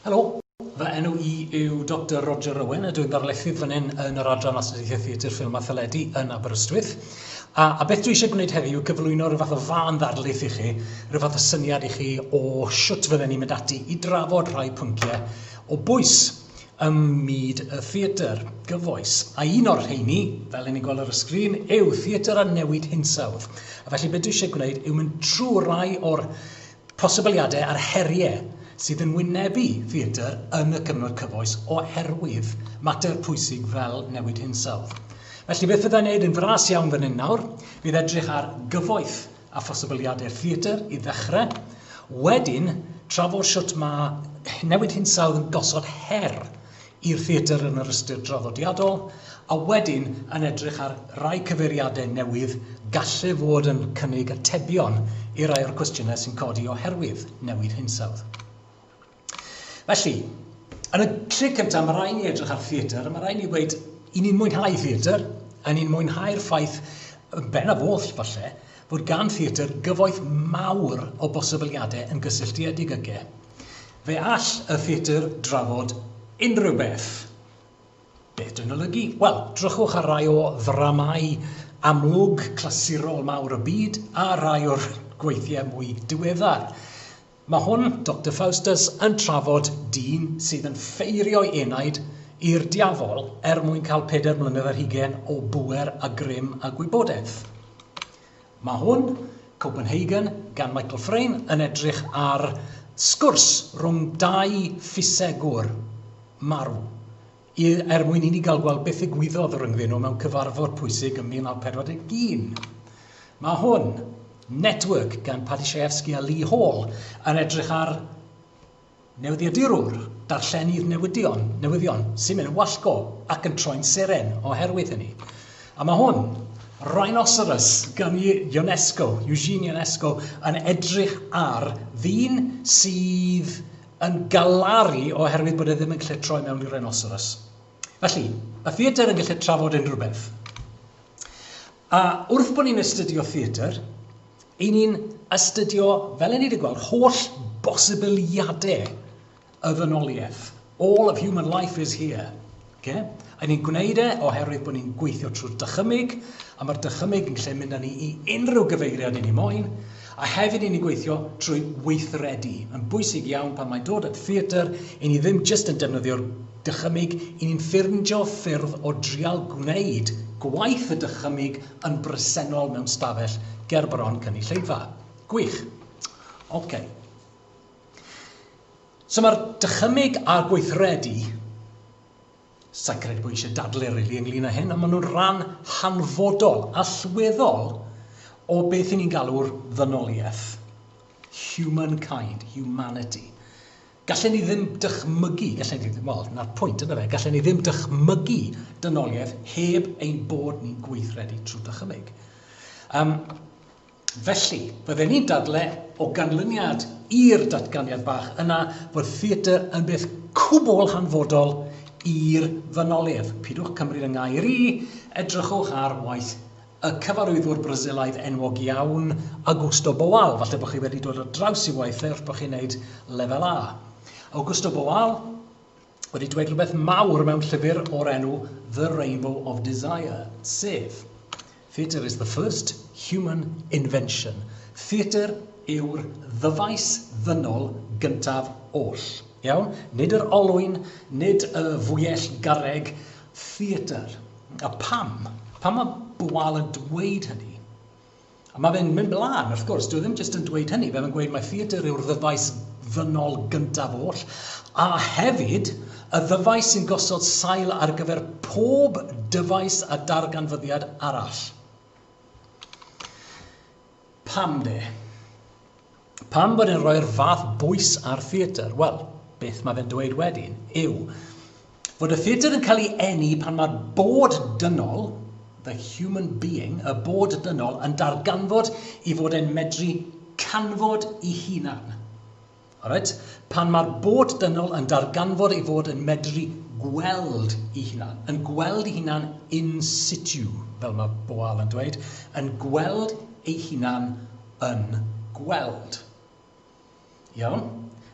Helo, fy enw i yw Doctor Roger Owen a dwi'n ddarlithydd fan hyn yn yr Adran Astudiaethau Theatr, Ffilm a Theledu yn Aberystwyth. A, a beth dwi eisiau gwneud heddiw yw cyflwyno rhyw fath o fân ddarlith i chi, rhyw fath o syniad i chi o shwt fydden ni'n mynd ati i drafod rhai pynciau o bwys ym myd y theatr gyfoes. A un o'r rheini, fel 'yn ni'n gweld ar y sgrin, yw theatr a newid hinsawdd. A felly beth dwi eisiau gwneud yw mynd trwy rai o'r posibiliadau a'r heriau sydd yn wynebu theatr yn y cyfnod cyfoes oherwydd mater pwysig fel newid hinsawdd. Felly beth fyddai'n neud yn fras iawn fan hyn nawr, fydd edrych ar gyfoeth a phosibiliadau'r theatr i ddechrau, wedyn trafod shwt mae newid hinsawdd yn gosod her i'r theatr yn yr ystyr draddodiadol, a wedyn yn edrych ar rai cyfeiriadau newydd galle fod yn cynnig atebion i rai o'r cwestiynau sy'n codi oherwydd newid hinsawdd. Felly, yn y lle cyntaf, mae rhaid ni edrych ar theatr, a mae rhaid ni weud, i ni'n mwynhau theatr, a ni'n mwynhau'r ffaith, yn bennaf oll falle, fod gan theatr gyfoeth mawr o bosibiliadau yn gysylltiedig ag e. Fe all y theatr drafod unrhyw beth. Beth dwi'n olygu? Wel, drychwch ar rai o ddramâu amlwg clasurol mawr y byd a rai o'r gweithiau mwy diweddar. Mae hwn, Doctor Faustus, yn trafod dyn sydd yn ffeirio'i enaid i'r diafol er mwyn cael pedair mlynedd ar hugain o bŵer a grym a gwybodaeth. Mae hwn, Copenhagen, gan Michael Frayn, yn edrych ar sgwrs rhwng dau ffisegwr marw, i, er mwyn i ni gael gweld beth ddigwyddodd rhyngddyn nhw mewn cyfarfod pwysig ym 1941. Mae hwn, Network, gan Paddy Chayefsky a Lee Hall, yn edrych ar newyddiadurwr, darllenydd newyddion, newyddion sy'n mynd yn wallgo ac yn troi'n seren oherwydd hynny. A mae hwn, Rhinoceros gan Ionesco, Eugene Ionesco, yn edrych ar ddyn sydd yn galaru oherwydd bod e ddim yn gallu troi mewn i rhinoceros. Felly, mae theatr yn gallu trafod unrhyw beth. A wrth bod ni'n astudio theatr, i ni'n astudio, fel i ni wedi gweld, holl bosibiliadau y ddynoliaeth. All of human life is here. Okay? A ni'n gwneud e oherwydd bod ni'n gweithio trwy'r dychymyg, a mae'r dychymyg yn gallu mynd â ni i unrhyw gyfeiriad i ni moyn, a hefyd i ni'n gweithio trwy weithredu. Mae'n bwysig iawn pan mae'n dod at theatr, i ni ddim jyst yn defnyddio'r dychymyg, i ni'n ffurfio ffyrdd o drial gwneud gwaith y dychymyg yn bresennol mewn stafell ger bron cynulleidfa. Gwych. Oce. So mae'r dychymyg a'r gweithredu, sa'n credu bod eisiau dadlu really ynglyn â hyn, ond maen nhw'n rhan hanfodol, allweddol o beth i ni'n galw'r ddynoliaeth. Humankind, humanity. Gallen ni ddim dychmygu, gallen ni ddim, wel, na'r pwynt yna fe, gallen ni ddim dychmygu dynoliaeth heb ein bod ni'n gweithredu trwy dychymyg. Felly, fydden ni'n dadle o ganlyniad i'r datganiad bach yna fod theatr yn beth cwbl hanfodol i'r ddynoliaeth. Pidwch cymryd yng ngair i, edrychwch ar waith y cyfarwyddwr Brasilaidd enwog iawn, Augusto Boal. Falle bod chi wedi dod ar draws i waith e wrth bod chi'n neud lefel A. Augusto Boal wedi dweud rhywbeth mawr mewn llyfr o'r enw The Rainbow of Desire, sef Theatre is the first human invention. Theatr yw'r ddyfais ddynol gyntaf oll. Iawn? Nid yr olwyn, nid y fwyell garreg, theatr. A pam? Pam mae Boal yn dweud hynny? A mae fe'n mynd mlaen, wrth gwrs, dyw e ddim jyst yn dweud hynny, fe mae'n gweud mae theatr yw'r ddyfais ddynol gyntaf oll, a hefyd y ddyfais sy'n gosod sail ar gyfer pob dyfais a darganfyddiad arall. Pam de? Pam bod e'n rhoi'r fath bwys ar theatr? Wel, beth mae fe'n dweud wedyn yw fod y theatr yn cael ei eni pan mae'r bod dynol, the human being, y bod dynol, yn darganfod i fod e'n medru canfod ei hunan. Alright? Pan mae'r bod dynol yn darganfod ei fod yn medru gweld ei hunan, yn gweld ei hunan in situ, fel mae Boal yn dweud, yn gweld ei hunan yn gweld. Iawn?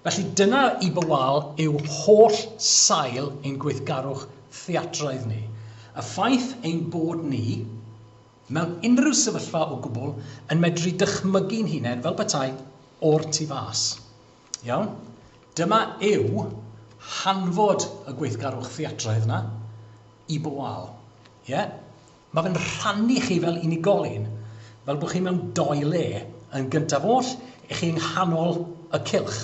Felly dyna i Boal yw holl sail ein gweithgarwch theatraidd ni. Y ffaith ein bod ni, mewn unrhyw sefyllfa o gwbl, yn medru dychmygu'n hunain fel petai o'r tu fas. Iawn? Dyma yw hanfod y gweithgarwch theatraidd yna i Boal. Ie? Yeah? Mae fe'n rhannu chi fel unigolyn, fel bod chi mewn doi le. Yn gyntaf oll, i chi yng nghanol y cylch.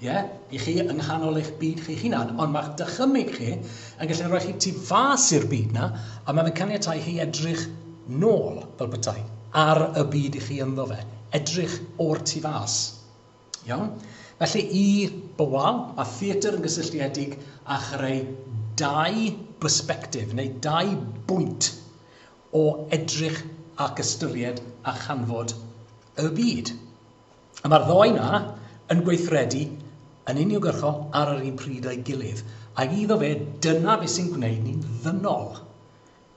Ie? Yeah? I chi yng nghanol eich byd chi'ch hunan, ond mae'ch dychymyg chi yn gallu rhoi chi tu fas i'r byd na, a mae fe'n caniatáu chi edrych nôl, fel petai, ar y byd i chi ynddo fe. Edrych o'r tu fas. Iawn? Felly i Boal, mae theatr yn gysylltiedig â chreu dau bersbectif neu dau bwynt o edrych ac ystyried a chanfod y byd. A mae'r ddoi na yn gweithredu yn uniongyrchol ar yr un pryd â'i gilydd. Ac iddo fe, dyna beth sy'n gwneud ni'n ddynol.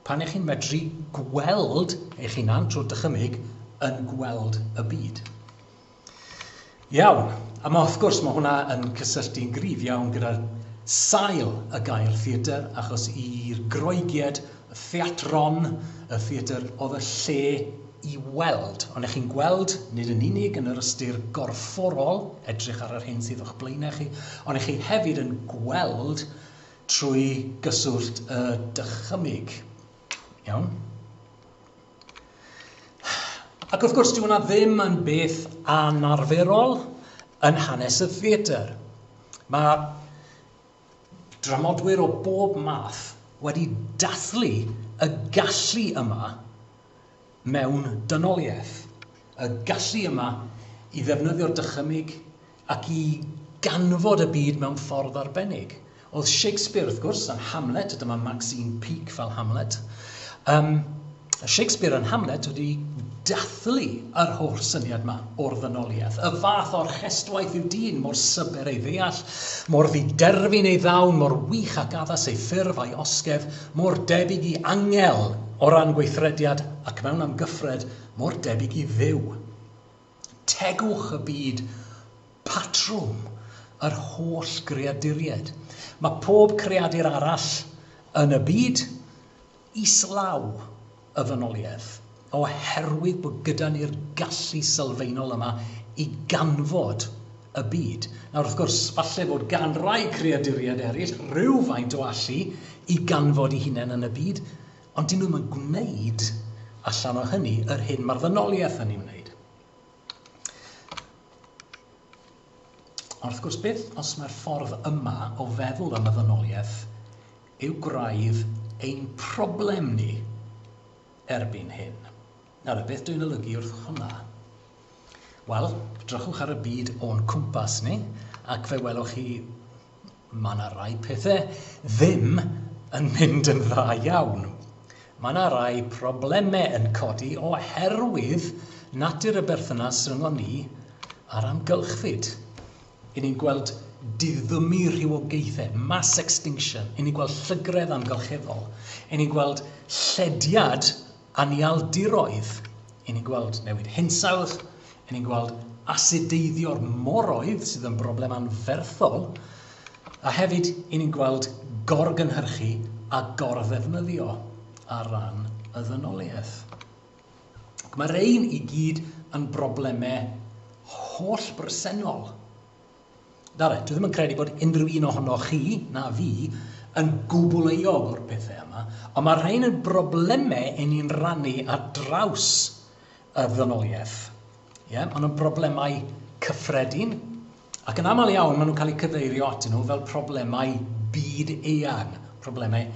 Pan ych chi'n medru gweld eich hunan trwy'r dychymyg yn gweld y byd. Iawn, a ma' wrth gwrs ma' hwnna yn cysylltu'n gryf iawn gyda sail y gair theatr, achos i'r Groegiaid, y theatron, y theatr oedd y lle i weld. Ond ych chi'n gweld, nid yn unig yn yr ystyr gorfforol, edrych ar yr hyn sydd o'ch blaenau chi, ond ych chi hefyd yn gweld trwy gyswllt y dychymyg. Iawn? Ac wrth gwrs, dyw hwnna ddim yn beth anarferol yn hanes y theatr. Mae dramodwyr o bob math wedi dathlu y gallu yma mewn dynoliaeth. Y gallu yma i ddefnyddio'r dychymyg ac i ganfod y byd mewn ffordd arbennig. Oedd Shakespeare, wrth gwrs, yn Hamlet, a dyma Maxine Peake fel Hamlet. Shakespeare yn Hamlet wedi dathlu yr holl syniad yma o'r ddynoliaeth. Y fath orchestwaith yw dyn, mor syber ei ddeall, mor ddiderfyn ei ddawn, mor wych ac addas ei ffurf a'i osgedd, mor debyg i angel o ran gweithrediad ac mewn amgyffred, mor debyg i Dduw. Tegwch y byd, patrwm yr holl greaduriaid. Mae pob creadur arall yn y byd islaw y ddynoliaeth, oherwydd bod gyda ni'r gallu sylfaenol yma i ganfod y byd. Nawr, wrth gwrs, falle bod gan rai creaduriaid eraill rhywfaint o allu i ganfod eu hunain yn y byd, ond dyn nhw ddim yn gwneud allan o hynny yr hyn mae'r ddynoliaeth yn ei wneud. Ond wrth gwrs, beth os mae'r ffordd yma o feddwl am y ddynoliaeth yw gwraidd ein problem ni erbyn hyn? Nawr, beth dwi'n olygu wrth hwnna? Wel, drychwch ar y byd o'n cwmpas ni, ac fe welwch chi mae yna rai pethau ddim yn mynd yn dda iawn. Mae yna rai problemau yn codi oherwydd natur y berthynas rhyngom ni a'r amgylchfyd. I ni'n gweld diddymu rhywogaethau, mass extinction, i ni'n gweld llygredd amgylcheddol, i ni'n gweld llediad anialdiroedd, i ni'n gweld newid hinsawdd, i ni'n gweld asideiddio'r moroedd sydd yn broblem anferthol, a hefyd i ni'n gweld gorgynhyrchu a gorddefnyddio ar ran y ddynoliaeth. Ac mae rhain i gyd yn broblemau holl bresennol. Dare, dwi ddim yn credu bod unrhyw un ohonoch chi, na fi, yn gwbl euog o'r pethau yma, ond mae rhain yn broblemau i ni'n rannu ar draws y ddynoliaeth. Ie, yeah, maen nhw'n broblemau cyffredin, ac yn aml iawn maen nhw'n cael eu cyfeirio atyn nhw fel problemau byd eang, problemau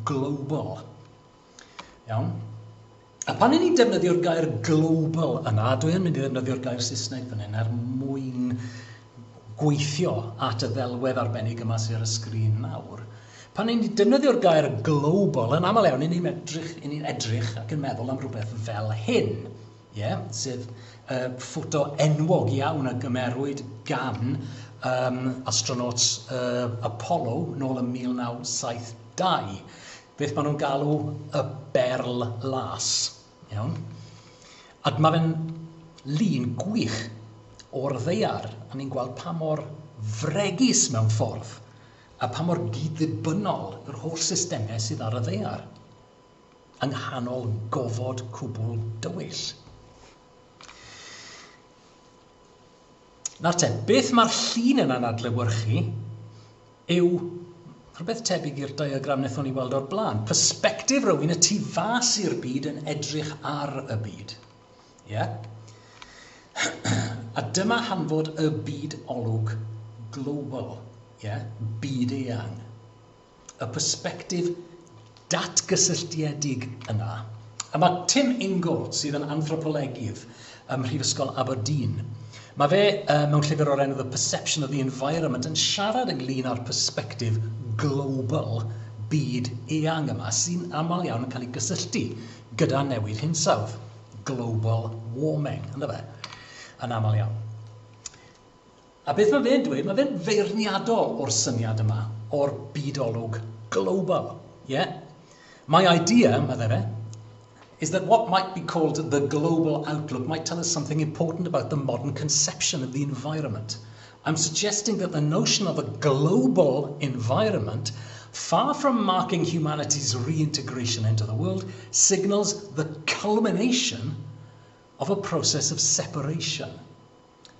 global. Iawn? A pan 'y ni'n defnyddio'r gair global yna, dwi yn mynd i ddefnyddio'r gair Saesneg fan hyn er mwyn gweithio at y ddelwedd arbennig yma sydd ar y sgrin nawr. Pan 'y ni'n defnyddio'r gair global, yn aml iawn, 'y ni'n edrych, 'y ni'n edrych ac yn meddwl am rhywbeth fel hyn, ie, sef ffoto enwog iawn a gymerwyd gan astronauts Apollo nôl ym 1972. Beth maen nhw'n galw y berl las. Iawn? Ac mae fe'n lun gwych o'r ddaear, a ni'n gweld pa mor fregus mewn ffordd, a pa mor gyd-ddibynnol yw'r holl systemau sydd ar y ddaear, yng nghanol gofod cwbl dywyll. Nawr te, beth mae'r llun yna'n adlewyrchu yw rhywbeth tebyg i'r diagram wnaethon ni weld o'r blaen. Perspectif rhywun y tu fas i'r byd yn edrych ar y byd. Ie? Yeah? A dyma hanfod y byd olwg global. Ie? Yeah? Byd eang. Y perspectif datgysylltiedig yna. A mae Tim Ingold, sydd yn anthropolegydd ym Mhrifysgol Aberdeen, mae fe mewn llyfr o'r enw The Perception of the Environment yn siarad ynglyn â'r perspectif global byd eang yma sy'n aml iawn yn cael ei gysylltu gyda newid hinsawdd, global warming, ynddo fe, yn aml iawn. A beth mae fe'n dweud, mae fe'n feirniadol o'r syniad yma, o'r byd-olwg global. Yeah? My idea, meddai fe, is that what might be called the global outlook might tell us something important about the modern conception of the environment. I'm suggesting that the notion of a global environment, far from marking humanity's reintegration into the world, signals the culmination of a process of separation.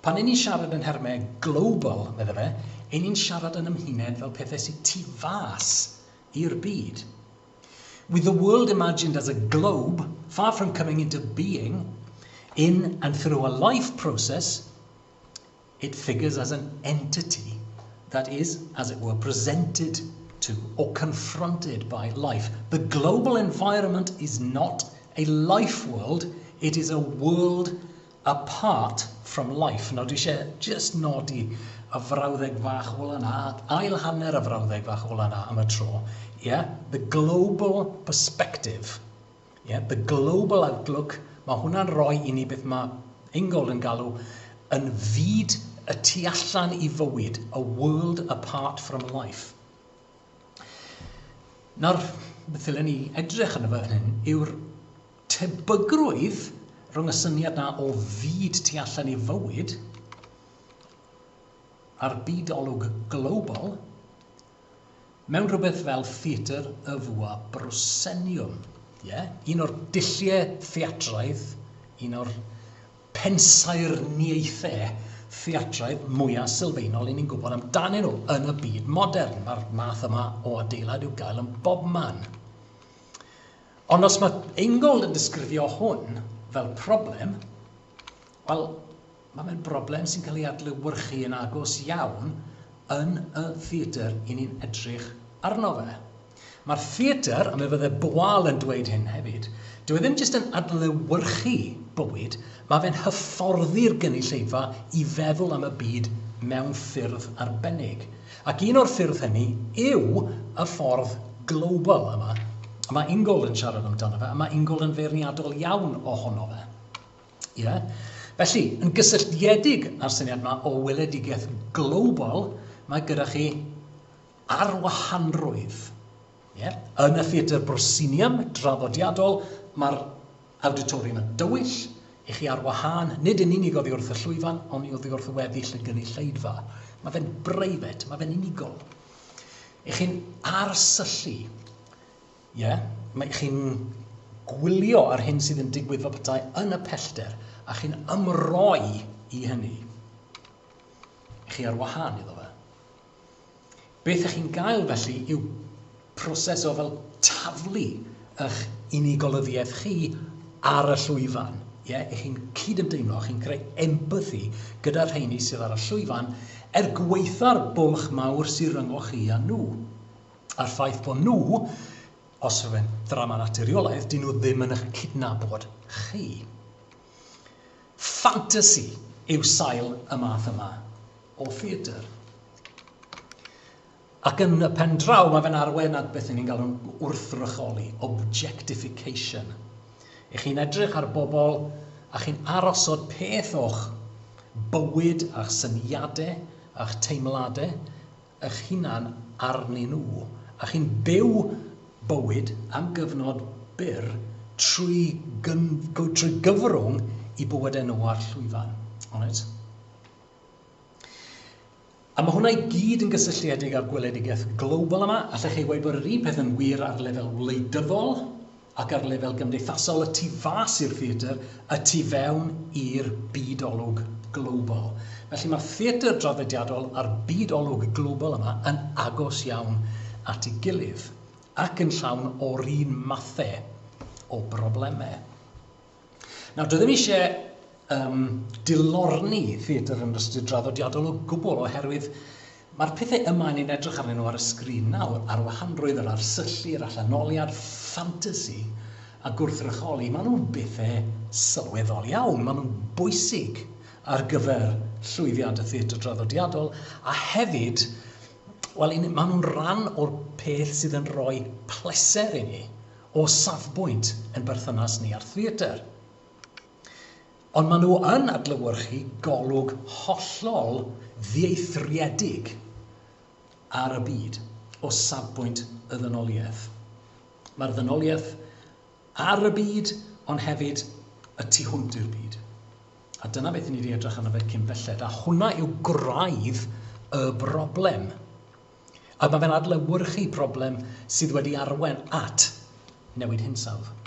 Pan 'yn ni'n siarad yn nhermau global, medde fe, 'yn ni'n siarad yn ymhuned fel pethau sydd tu fas i'r byd. With the world imagined as a globe, far from coming into being, in and through a life process, it figures as an entity that is, as it were, presented to or confronted by life. The global environment is not a life world, it is a world apart from life. Nawr dwi eisiau just nodi y frawddeg fach ola 'na, ail hanner y frawddeg fach ola 'na am y tro. Yeah? The global perspective, yeah? The global outlook, mae hwnna'n rhoi i ni beth mae Ingold yn galw yn fyd y tu allan i fywyd, a world apart from life. Nawr, beth ddylen ni edrych arno fe hyn yw'r tebygrwydd rhwng y syniad 'na o fyd tu allan i fywyd a'r byd olwg global mewn rhywbeth fel theatr y fwa proscenium. Yeah? Un o'r dulliau theatraidd, un o'r pensaernïaethau theatraidd mwyaf sylfaenol i ni'n gwybod amdanyn nhw yn y byd modern. Mae'r math yma o adeilad i'w gael yn bob man. Ond os mae Ingold yn disgrifio hwn fel problem, wel, mae fe'n broblem sy'n cael ei adlewyrchu yn agos iawn yn y theatr i ni'n edrych arno fe. Mae'r theatr, a mi fydde Boal yn dweud hyn hefyd, dyw e ddim jyst yn adlewyrchu bywyd, mae fe'n hyfforddi'r gynulleidfa i feddwl am y byd mewn ffyrdd arbennig. Ac un o'r ffyrdd hynny yw y ffordd global yma. A mae Ingold yn siarad amdano fe, a mae Ingold yn feirniadol iawn ohono fe. Ie? Yeah? Felly, yn gysylltiedig â'r syniad yma o weledigaeth global, mae gyda chi arwahanrwydd. Ie? Yn y theatr proscenium draddodiadol, mae'r Awditoriwm yn dywyll, i chi ar wahân, nid yn unig oddi wrth y llwyfan, ond oddi wrth weddill y gynulleidfa. Mae fe'n breifat, mae fe'n unigol. I chi'n arsyllu, ie, yeah? Mae chi'n gwylio ar hyn sydd yn digwydd fel petai yn y pellter, a chi'n ymroi i hynny. I chi ar wahân iddo fe. Beth ych chi'n gael felly yw proses o fel taflu eich unigolyddiaeth chi ar y llwyfan. Ie, ych chi'n cydymdeimlo, chi'n creu empathi gyda'r rheini sydd ar y llwyfan, er gwaetha'r bwlch mawr sydd rhyngoch chi a nhw. A'r ffaith bod nhw, os yw e'n ddrama naturiolaidd, dyn nhw ddim yn eich cydnabod chi. Ffantasi yw sail y math yma o theatr. Ac yn y pen draw, mae fe'n arwain at beth ni'n galw'n wrthrycholi, objectification. I chi'n edrych ar bobl a chi'n arosod peth o'ch bywyd a'ch syniadau a'ch teimladau eich hunan arnyn nhw. A chi'n byw bywyd am gyfnod byr trwy, trwy gyfrwng i bywydau nhw ar llwyfan. Alright? A mae hwnna i gyd yn gysylltiedig â'r gweledigaeth global yma. Allech chi weud bod yr un peth yn wir ar lefel wleidyddol ac ar lefel gymdeithasol y tu fas i'r theatr, y tu fewn i'r byd olwg global. Felly mae'r theatr draddodiadol a'r byd olwg global yma yn agos iawn at ei gilydd ac yn llawn o'r un mathau o broblemau. Nawr, dwi ddim eisiau dilorni theatr yn ystod draddodiadol o gwbl, oherwydd mae'r pethau yma ni'n edrych arnyn nhw ar y sgrin nawr, ar wahanrwydd, yr arsyllu, yr allanoliad, ffantasi a gwrthrycholi, maen nhw'n bethau sylweddol iawn, maen nhw'n bwysig ar gyfer llwyddiant y theatr draddodiadol, a hefyd, wel, maen nhw'n rhan o'r peth sydd yn rhoi pleser i ni o safbwynt yn berthynas ni â'r theatr. Ond maen nhw yn adlewyrchu golwg hollol ddieithriedig ar y byd o safbwynt y ddynoliaeth. Mae'r ddynoliaeth ar y byd, ond hefyd y tu hwnt i'r byd. A dyna beth ni wedi edrych arno fe cyn belled. A hwnna yw graidd y broblem. A mae fe'n adlewyrchu problem sydd wedi arwain at newid hinsawdd.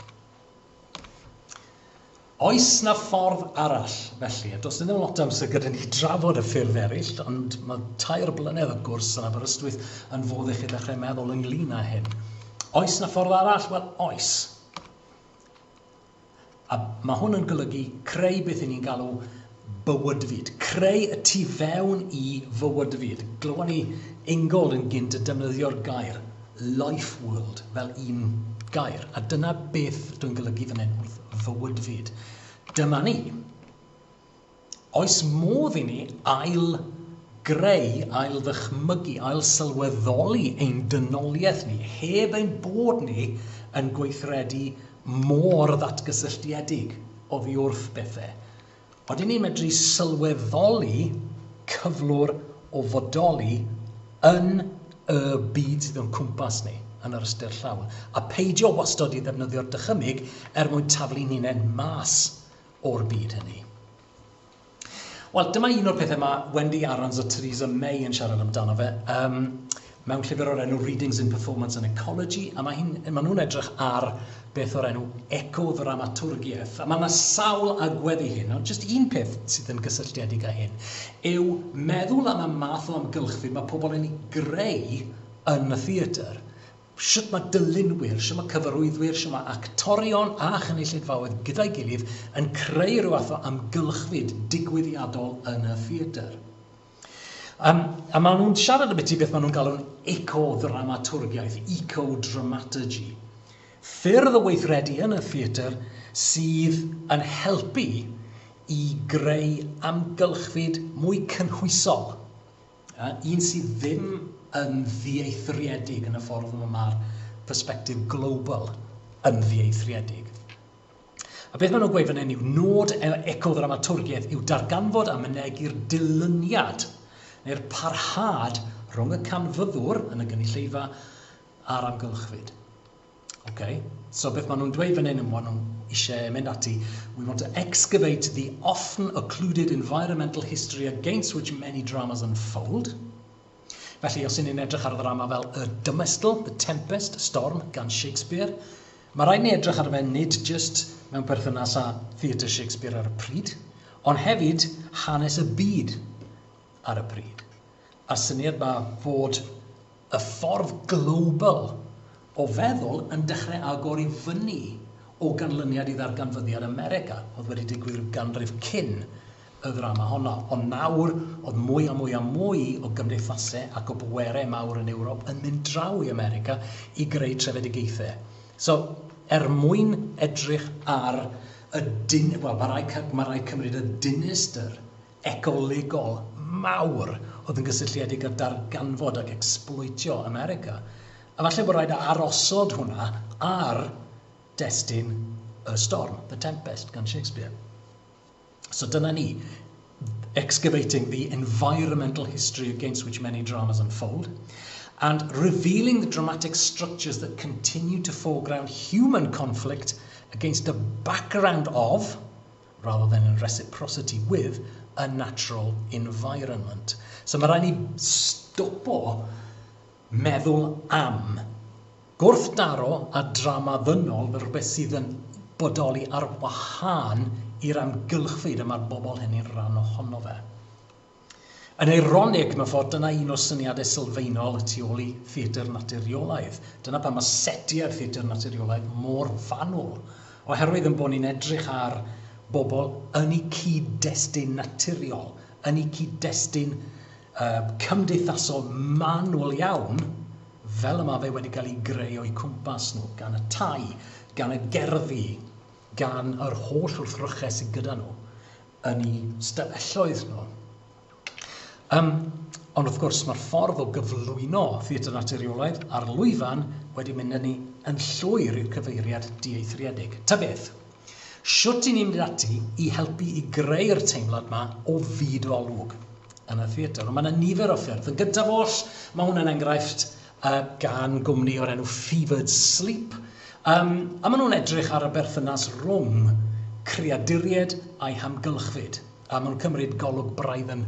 Oes 'na ffordd arall, felly? A does 'na ddim lot o amser gyda ni drafod y ffyrdd eraill, ond mae 3 blynedd o gwrs yn Aberystwyth yn fodd i chi ddechrau meddwl ynglyn â hyn. Oes 'na ffordd arall? Wel, oes. A mae hwn yn golygu creu beth ni'n galw bywydfyd. Creu y tu fewn i fywydfyd. Glywon ni Ingold yn gynt yn defnyddio'r gair life world fel un gair. A dyna beth dwi'n golygu fan hyn wrth fywydfyd. Dyma ni. Oes modd i ni ail greu, ail ddychmygu, ail sylweddoli ein dynoliaeth ni heb ein bod ni yn gweithredu mor ddatgysylltiedig oddi wrth bethau? Oedden ni'n medru sylweddoli cyflwr o fodoli yn y byd sydd o'n cwmpas ni yn yr ystyr llawn. A peidio wastad i ddefnyddio'r dychymyg er mwyn taflu'n hunain mas o'r byd hynny. Wel, dyma un o'r pethau mae Wendy Aarons a Theresa May yn siarad amdano fe mewn llyfr o'r enw Readings in Performance and Ecology, a mae nhw'n edrych ar beth o'r enw ecodramaturgiaeth. A mae yna sawl agwedd i hyn, ond jyst un peth sydd yn gysylltiedig â hyn yw meddwl am y math o amgylchfyd mae pobl yn ei greu yn y theatr. Sut mae dylunwyr, sut mae cyfarwyddwyr, sut mae actorion a chynulleidfaoedd gyda'i gilydd yn creu rhyw fath o amgylchfyd digwyddiadol yn y theatr. A maen nhw'n siarad ambiti beth maen nhw'n galw'n ecodramaturgiaeth, ecodramaturgy. Ffyrdd o weithredu yn y theatr sydd yn helpu i greu amgylchfyd mwy cynhwysol. Un sydd ddim yn ddieithriedig yn y ffordd yma mae'r perspective global yn ddieithriedig. A beth maen nhw'n gweud fan hyn yw nod ecodramaturgiaeth yw darganfod a mynegi'r dilyniad neu'r parhad rhwng y canfyddwr yn y gynulleidfa a'r amgylchfyd. Okay? So beth maen nhw'n dweud fan hyn, maen nhw'n eisiau mynd ati, "We want to excavate the often occluded environmental history against which many dramas unfold." Felly, os ydyn ni'n edrych ar y ddrama fel Y Dymestl, The Tempest, Storm, gan Shakespeare, mae rhaid ni edrych ar fe nid just mewn perthynas â theatr Shakespeare ar y pryd, ond hefyd hanes y byd ar y pryd. A'r syniad ma fod y ffordd global o feddwl yn dechrau agor i fyny o ganlyniad i ddarganfyddiad America, oedd wedi digwydd rhyw ganrif cyn y ddrama honno. Ond nawr, oedd mwy a mwy a mwy o gymdeithasau ac o bwerau mawr yn Ewrop yn mynd draw i America i greu trefedigaethau. So, er mwyn edrych ar y din... Wel, mae rhaid cymryd y dinistr ecolegol mawr oedd yn gysylltiedig â darganfod ac exploitio America. A falle bod rhaid arosod hwnna ar destun Y Storm, The Tempest, gan Shakespeare. So dyna ni, excavating the environmental history against which many dramas unfold, and revealing the dramatic structures that continue to foreground human conflict against a background of, rather than in reciprocity with, a natural environment. So mae rhaid ni stopo meddwl am gwrthdaro a drama ddynol fel rhywbeth sydd yn bodoli ar wahân i'r amgylchfyd y mae'r bobl hynny'n rhan ohono fe. Yn eironig, mewn ffordd, dyna un o'r syniadau sylfaenol y tu ôl i theatr naturiolaidd. Dyna pam mae setiau'r theatr naturiolaidd mor fanwl, oherwydd yn bod ni'n edrych ar bobl yn eu cyd-destun naturiol, yn eu cyd-destun cymdeithasol manwl iawn, fel y mae fe wedi cael ei greu o'u cwmpas nhw, gan y tai, gan y gerddi, gan yr holl wrthrychau sydd gyda nhw yn eu stafelloedd nhw. Ond wrth gwrs, mae'r ffordd o gyflwyno theatr naturiolaidd ar lwyfan wedi mynd â ni yn llwyr i'r cyfeiriad dieithriedig. Ta beth, shwt i ni'n mynd ati i helpu i greu'r teimlad yma o fyd olwg yn y theatr? Mae yna nifer o ffyrdd. Yn gyntaf oll, mae hwn yn enghraifft gan gwmni o'r enw Fevered Sleep. A maen nhw'n edrych ar y berthynas rhwng creaduriaid a'i hamgylchfyd. A maen nhw'n cymryd golwg braidd yn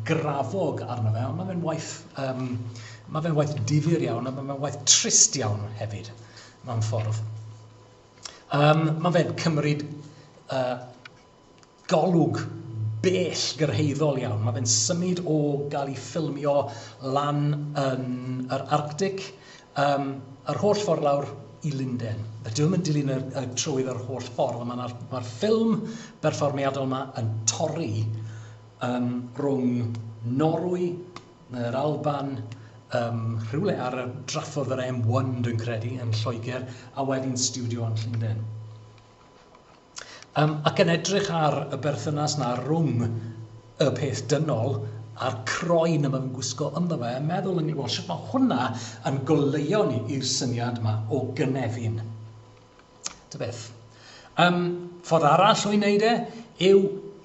grafog arno fe, ond mae fe'n waith difyr iawn, a mae fe'n waith trist iawn hefyd, mewn ffordd. Mae fe'n cymryd golwg bell gyrhaeddol iawn. Mae fe'n symud o gael ei ffilmio lan yn yr Arctic, yr holl ffordd lawr i Lundain. Dyw e'm yn dilyn y trywydd yr holl ffordd, ond mae'r ffilm berfformiadol yma yn torri rhwng Norwy, yr Alban, rhywle ar y draffordd yr M1 dwi'n credu yn Lloegr, a wedyn stiwdio yn Llundain. Ac yn edrych ar y berthynas na rhwng y peth dynol a'r croen yma yn gwisgo ynddo fe, a meddwl yn wel, sut mae hwnna yn goleuo ni i'r syniad yma o gynefin. Ta beth. Ffordd arall o'i wneud e yw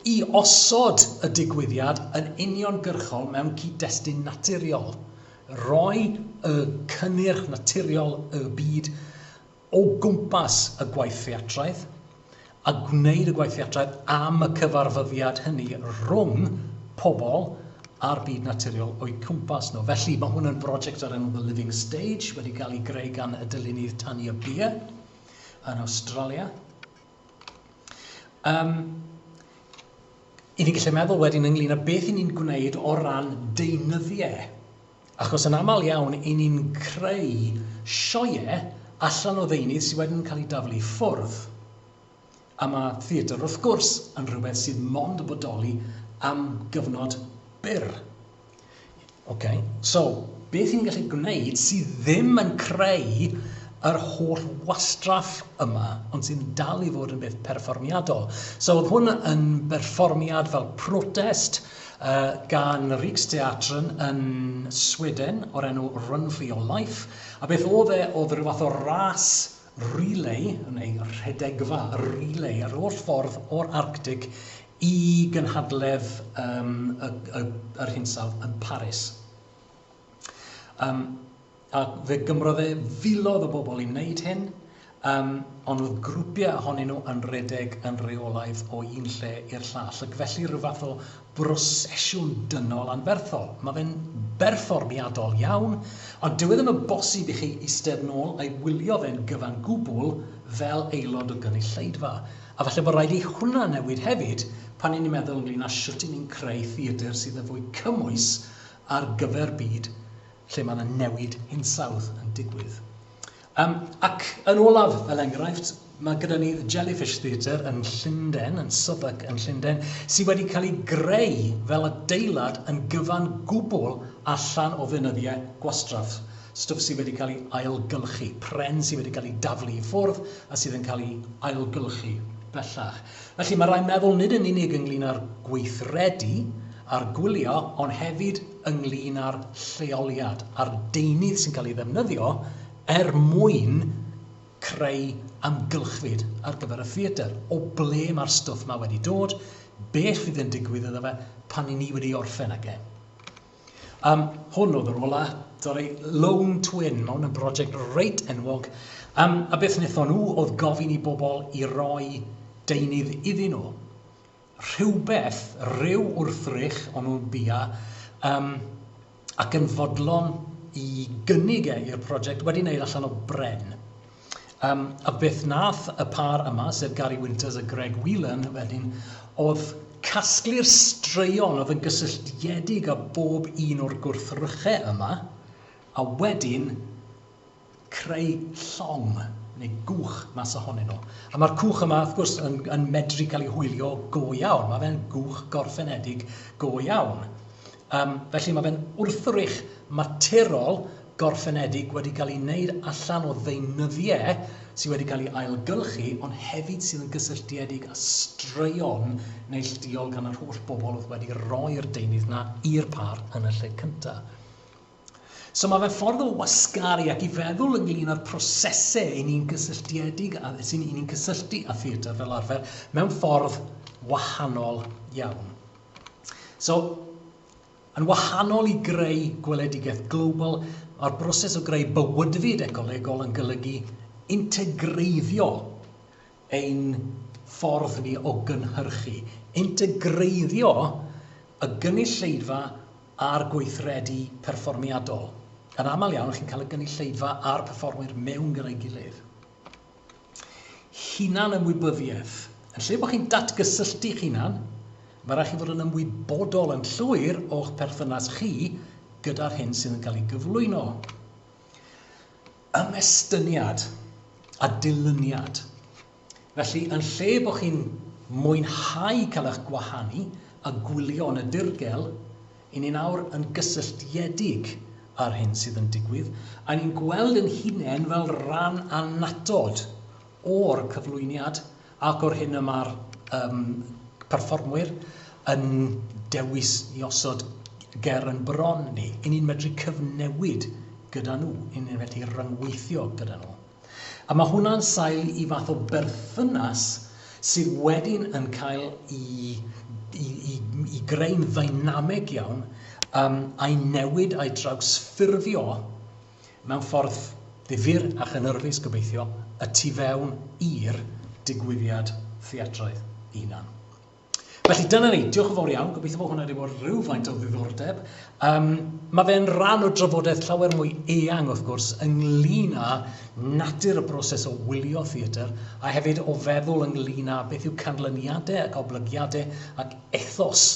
i osod y digwyddiad yn uniongyrchol mewn cyd-destun naturiol. Roi y cynnyrch naturiol y byd o gwmpas y gwaith theatraidd a gwneud y gwaith theatraidd am y cyfarfyddiad hynny rhwng pobl a'r byd naturiol o'u cwmpas nhw. Felly mae hwn yn brosiect o'r enw The Living Stage, wedi cael ei greu gan y dylunydd Tanya Beer yn Awstralia. I ni'n gallu meddwl wedyn ynglyn â beth i ni'n gwneud o ran deunyddiau. Achos yn aml iawn, i ni'n creu sioeau allan o ddeunydd sydd wedyn yn cael ei daflu ffwrdd. A mae theatr, wrth gwrs, yn rhywbeth sydd mond yn bodoli am gyfnod byr. Okay. So, beth ni'n gallu gwneud sydd ddim yn creu yr holl wastraff yma, ond sy'n dal i fod yn beth perfformiadol. So, oedd hwn yn berfformiad fel protest gan Riksteatern yn Sweden o'r enw Run for Your Life. A beth oedd e, oedd rhyw fath o ras relay, neu rhedegfa relay, ar holl ffordd o'r Arctic i gynhadledd yr hinsawdd yn Paris. A fe gymrodd e filoedd o bobl i wneud hyn, ond oedd grwpiau ohonyn nhw yn redeg yn reolaidd o un lle i'r llall, ac felly rhyw fath o brosesiwn dynol anferthol. Mae fe'n berfformiadol iawn, ond dyw e ddim yn bosib i chi eistedd nôl a'i wylio fe'n gyfan gwbl fel aelod o gynulleidfa. A falle bod rhaid i hwnna newid hefyd pan ni'n meddwl ynglyn â sut i ni'n creu theatr sydd yn fwy cymwys ar gyfer byd lle mae yna newid hinsawdd yn digwydd. Ac yn olaf, fel enghraifft, mae gyda ni The Jellyfish Theatre yn Llundain, yn Southwark yn Llundain, sydd wedi cael ei greu fel adeilad yn gyfan gwbl allan o ddeunyddiau gwastraff. Stwff sydd wedi cael ei ailgylchu, pren sydd wedi cael ei daflu i ffwrdd a sydd yn cael ei ailgylchu bellach. Felly mae rhaid meddwl nid yn unig ynglyn â'r gweithredu a'r gwylio, ond hefyd ynglyn â'r lleoliad a'r deunydd sy'n cael ei ddefnyddio er mwyn creu amgylchfyd ar gyfer y theatr. O ble mae'r stwff yma wedi dod, beth fydd yn digwydd iddo fe pan i ni wedi orffen ag e. Hwn oedd yr ola, sorry, Lone Twin, mae hwn yn brosiect reit enwog. A beth wnaethon nhw oedd gofyn i bobl i roi deunydd iddyn nhw. Rhywbeth, rhyw wrthrych o'n nhw'n bia, um, ac yn fodlon i gynnig e i'r prosiect wedi wneud allan o bren. Um, a beth nath y pâr yma, sef Gary Winters a Greg Whelan wedyn, oedd casglu'r straeon oedd yn gysylltiedig â bob un o'r gwrthrychau yma, a wedyn creu llong neu gwch mas ohonyn nhw. A mae'r cwch yma, wrth gwrs, yn, yn medru cael ei hwylio go iawn. Mae fe'n gwch gorffenedig go iawn. Um, felly mae fe'n wrthrych materol gorffenedig wedi cael ei wneud allan o ddeunyddiau sydd wedi cael ei ailgylchu, ond hefyd sydd yn gysylltiedig â straeon neilltuol gan yr holl bobl oedd wedi rhoi'r deunydd 'na i'r pâr yn y lle cyntaf. So mae fe'n ffordd o wasgaru ac i feddwl ynglyn â'r prosesau i ni'n gysylltiedig a sy'n i ni'n cysylltu â theatr fel arfer mewn ffordd wahanol iawn. So, yn wahanol i greu gweledigaeth global, mae'r broses o greu bywydfyd ecolegol yn golygu integreiddio ein ffordd ni o gynhyrchu, integreiddio y gynulleidfa a'r gweithredu perfformiadol. Yn aml iawn, chi'n cael y gynulleidfa a'r perfformwyr mewn gyda'i gilydd. Hunan ymwybyddiaeth. Yn lle bod chi'n datgysylltu'ch hunan, mae rhaid chi fod yn ymwybodol yn llwyr o'ch perthynas chi gyda'r hyn sydd yn cael ei gyflwyno. Ymestyniad a dilyniad. Felly, yn lle bod chi'n mwynhau cael eich gwahanu a gwylio yn y dirgel, i ni nawr yn gysylltiedig â'r hyn sydd yn digwydd, a ni'n gweld yn hunain fel rhan annatod o'r cyflwyniad ac o'r hyn y mae'r um, perfformwyr yn dewis i osod ger yn bron ni. I ni'n medru cyfnewid gyda nhw, i ni'n medru rhyngweithio gyda nhw. A mae hwnna'n sail i fath o berthynas sydd wedyn yn cael i, i, i, i greu'n ddynameg iawn um, a'i newid a'i drawsffurfio mewn ffordd ddifyr a chynhyrfus gobeithio y tu fewn i'r digwyddiad theatraidd ei hunan. Felly dyna ni, diolch yn fawr iawn, gobeithio bod hwnna wedi bod rhywfaint o ddiddordeb. Um, mae fe'n rhan o drafodaeth llawer mwy eang wrth gwrs ynglyn â natur y broses o wylio theatr a hefyd o feddwl ynglyn â beth yw canlyniadau ac oblygiadau ac ethos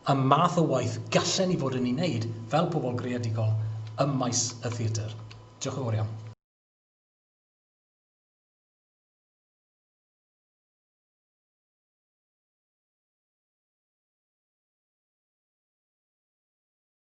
y math o waith gallen ni fod yn ei wneud fel pobl greadigol ym maes y theatr. Diolch yn fawr iawn.